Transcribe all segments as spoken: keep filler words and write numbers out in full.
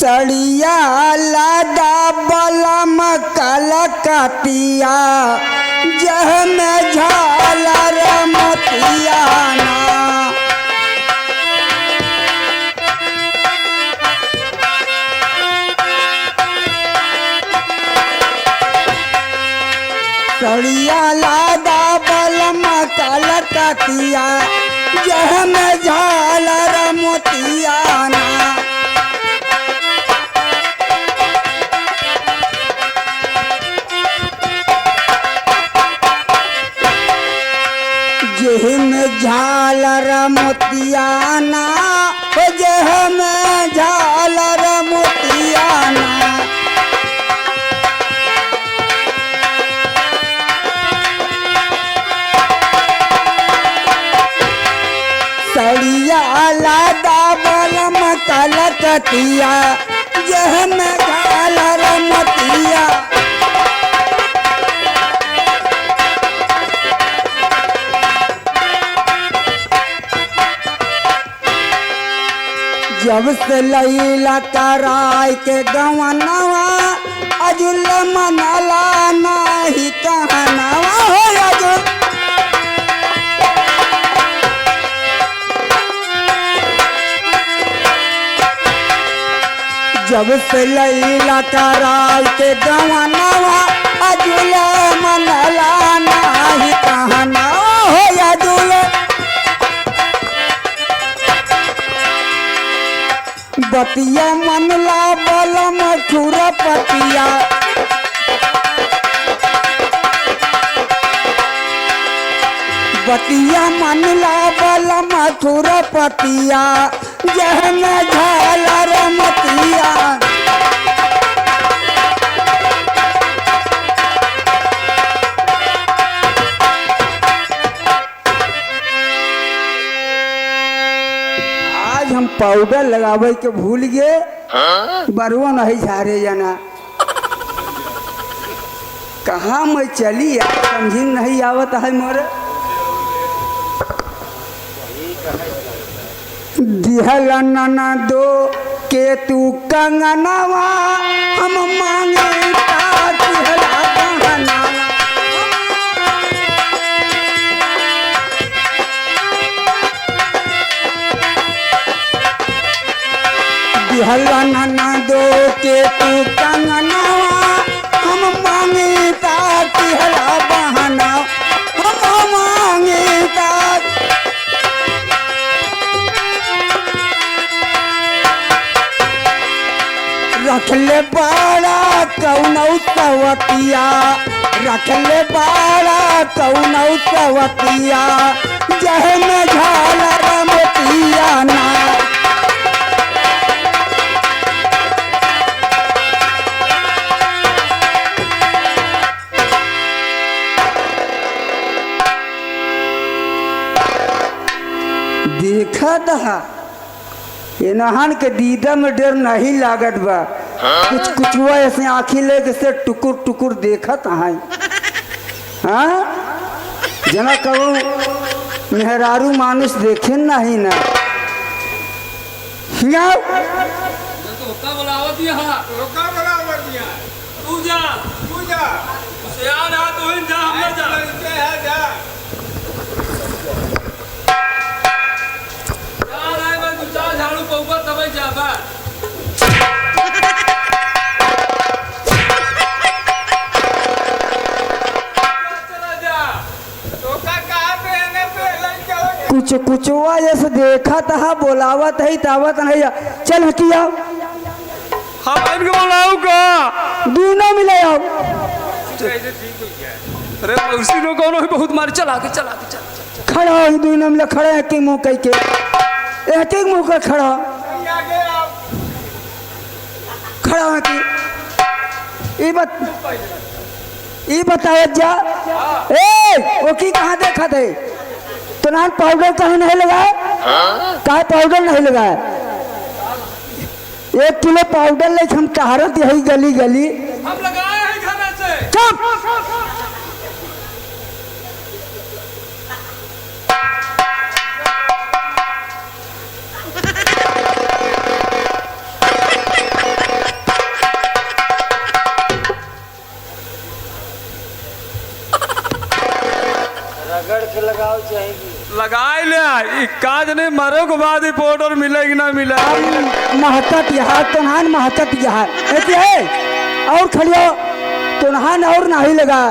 सड़िया लादा बलम कलकतिया, जह में झालर मोतिया ना। सड़िया लादा बलम कलकतिया, जह में झालर मोतिया ना। जेह में झालर मोतिया ना, ओ जेह में झालर मोतिया ना। सड़िया लादा बलम कलकतिया, जेह में झालर मोतिया। जब से लैला कराय के गवनवा, अजुल मनला नाही कहनवा हो अजुल। जब से लैला कराय के गवनवा, अजुल मनला नाही कहनवा हो अजुल। बतिया मनला बलम खुरपतिया। बतिया मनला बलम खुरपतिया, जेह में झालर मोतिया। आज हम पाउडर लगावे के भूल गए, हाँ? बरुआ नहीं झारे जाना। कहाँ मैं चली यार, समझी नहीं आवत है मोरे। दिहल ननदो के तू कंगनवा, हम मांगे का दिहला गहनवा। दिहल ननदो के तू कंगनवा, हम मांगे का दिहला बहनवा, हम मांगे का। रखले बाड़ा कउनो सवतिया, रखले बाड़ा कउनो सवतिया, जेह में झालर मोतिया ना। देखत हा, एनहन के दीदा में डेर नहीं लागत बा। कुछ कुछुआ ऐसे आँखी लेके से टुकुर टुकुर देखत हैं। हाँ? जना कहूँ मेहरारू मानुष देखे नहीं ना। हियाँ। तो होता बुलावत ही हा। होता बुलावत ही हा। तू जा। तू जा। सियान हा, तू ही जा, हम ना जा। लड़के है, जा। जा रहा है, मैं दो चार झाड़ू पौवा तबे जाबा। चला जा। तोका कहा पे है ना पे लड़के हो। कुछ कुछवा जैसे देखत हा, बोलावत है, तावत नहीं है। चल हटिया। हम इनके बुलाऊ का? दूनो मिले आओ। अरे मौसी नो कौन है, बहुत मार, चल आगे, चल आगे, चल, चल, चल। खड़ा हो, दूनो मिले खड़ा है, एक ही मुंह कह के, एक ही मुंह कर खड़ा। खड़ा हो कि ई बत-, ई बतावत जा। ए, ओकी कहाँ देखत है? तो नान पाउडर काहे नहीं लगाए? काहे पाउडर नहीं लगाए? एक किलो पाउडर लेके हम टहरत यही गली गली। हम लगाए हैं घर से। चुप। लगाओ चाहे कि लगाए ले, ई काज नहीं, मरे के बाद ही पाउडर मिले कि ना मिले। हम महकत यहाँ, तोन्हान महकत यहाँ। एती है, और खड़ियो, तोन्हान और नहीं लगा,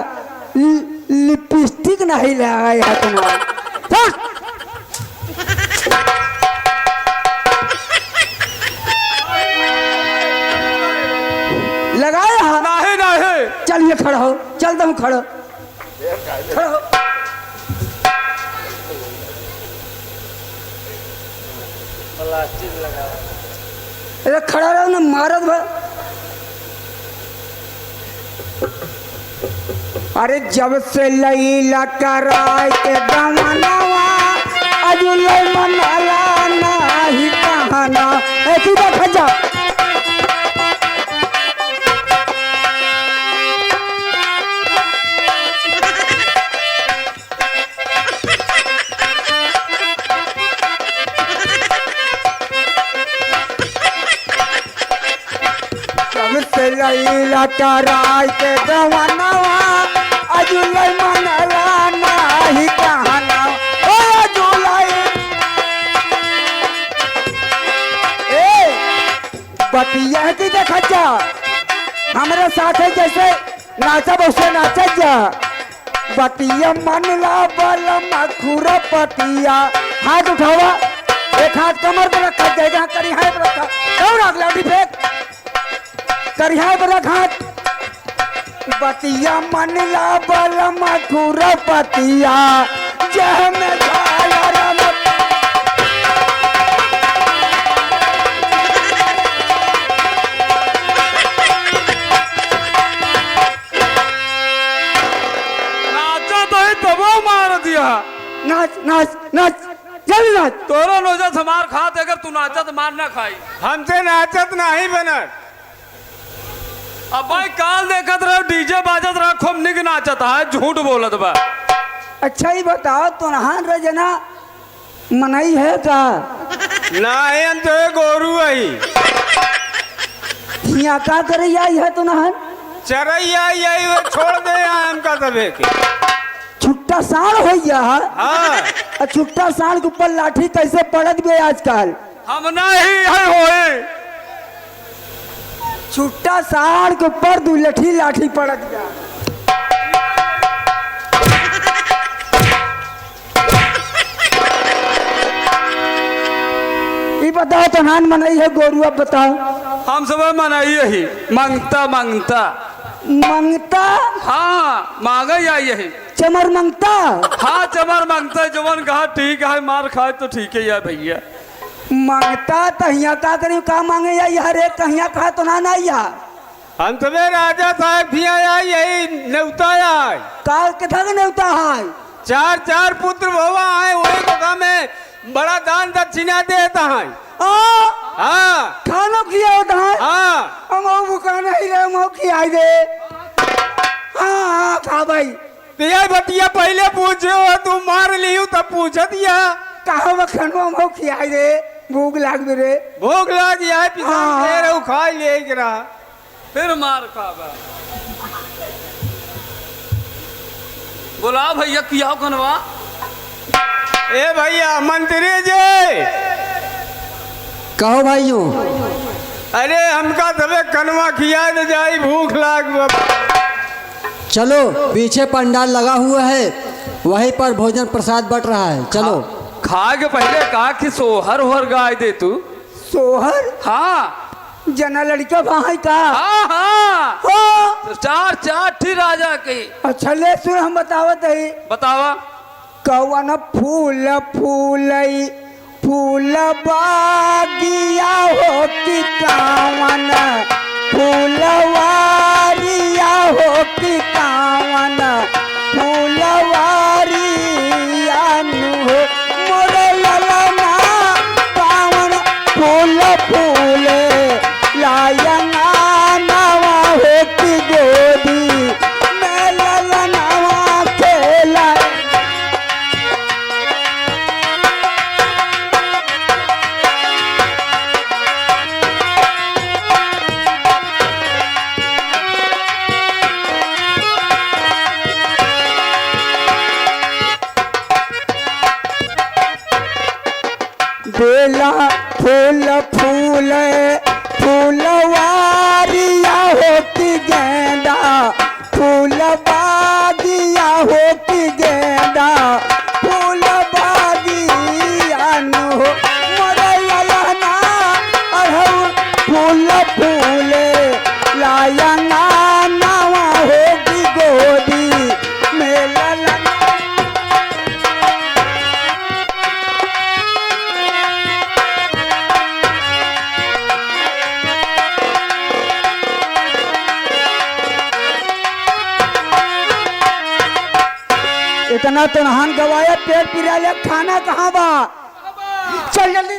लि-, लिपस्टिक नहीं लगा यहाँ तोन्हान। हट! लगाए यहाँ। नहीं, नहीं। चलिए खड़ा हो, चल दम खड़ा। खड़ा हो। प्लास्टिक लगा। अरे खड़ा रहो ना, मारत भा। अरे जब से लैला कराय के गवनवा, अजु लय मनला नाही कहना। ऐसी देखा जा। जब से लैला कराय के गवनवा, अजु लय मनला नाही कहना। ओ अजु लय। ए, बतिया की देखा जा, हमरे साथ है जैसे नाचब वैसे नाचत जा। बतिया मन ला बलम खुरपतिया। हाथ उठावा, एक हाथ कमर पे रखा, जय जहाँ करी हाथ रखा, और आग लाठी फेंक, करी हाथ रखा। बतिया मन ला बलम खुरपतिया, जह में झाला रमत। नाचा तो ही तबो मार दिया। नाच, नाच, नाच, जल्दी नाच। तोरो नौजत हमार खात, अगर तू नाचत मार ना खाई। हमसे नाचत नहीं बनत। अब भाई, काल देखत रहो, डीजे बाजत रहा, खूब निक नाचत है, झूठ बोलत बा। अच्छा, ई बताओ, तोन्हान रजना मनई है का? नाही, हम तो ये गोरू आई। हियाँ का करे आई है तोन्हान? चरई आई, आई वो छोड़ दे यहाँ हमका सबे के। छुट्टा साँड़ होइ गया है? हाँ। आ छुट्टा साँड़ के ऊपर लाठी कैसे पड़त बे आजकल? हम नहीं है होए। छुट्टा साँड़ के ऊपर दुई लठी लाठी पड़त बा। ई बताओ, तोन्हान मनई है गोरू, अब बताओ। हम सब मनई ही, मंगता, मंगता। मंगता? हाँ, माँगे आई यही। चमर मंगता? हाँ, चमर मंगता, जवन कहा ठीक है, मार खाए तो ठीक है यार भैया। मंगता त हियाँ का करी, का माँगे या, या रे, कहिया कहा तो ना, ना या। हम सबे राजा साहब भिया आए, यही नेवता आए। का, किथा के नेवता है? चार, चार पुत्र भवा आए, वही बता में बड़ा दान दक्षिणा देता है। आ? हाँ। खाना खिया होता है? हाँ। हम वो भूखा नहीं रहे, हम खियाई दे। हाँ, हाँ, खा भाई। तो ये बतिया पहले पूछे हो, तू मार लियो तब पूछ दिया। कहा वो खनवा में खियाई रे, भूख लाग रे। भूख लाग गया है, पिसान हाँ। दे रहे हो, खाई ले के रहा। फिर मार खाबा। बोला भैया, किया हो खनवा? ए भैया, मंत्री जी। कहो भाइयों। अरे, हमका तबे खनवा खिया दे जाई, भूख लाग बा। चलो, पीछे पंडाल लगा हुआ है, वहीं पर भोजन प्रसाद बट रहा है। चलो। खा, खा के पहले कहा कि सोहर ओहर गाय दे तू। सोहर? हाँ। जना लड़का बा है का? हाँ, हाँ। हो। तो चार, चार ठी राजा के। अच्छा, ले सुन, हम बतावत है। बतावा। कवन फूल फूलई फूल बागिया हो कि कावन फुलवारिया हो कि कावन फुलवारिया नु हो मोर ललना कावन फूल फूले लायना नवा हो कि गोदी में ललनवा खेला। फूल, फुलवारिया हो कि गेंदा, फूल बागिया हो कि गेंदा, फूल बागिया नु हो। मोरे ललना अढ़ऊ फूल फूले, लायंगा नवा हो कि गोदी में ललना। इतना तो नहान गवाया, पेट पिराले, खाना कहाँ बा? चल जल्दी।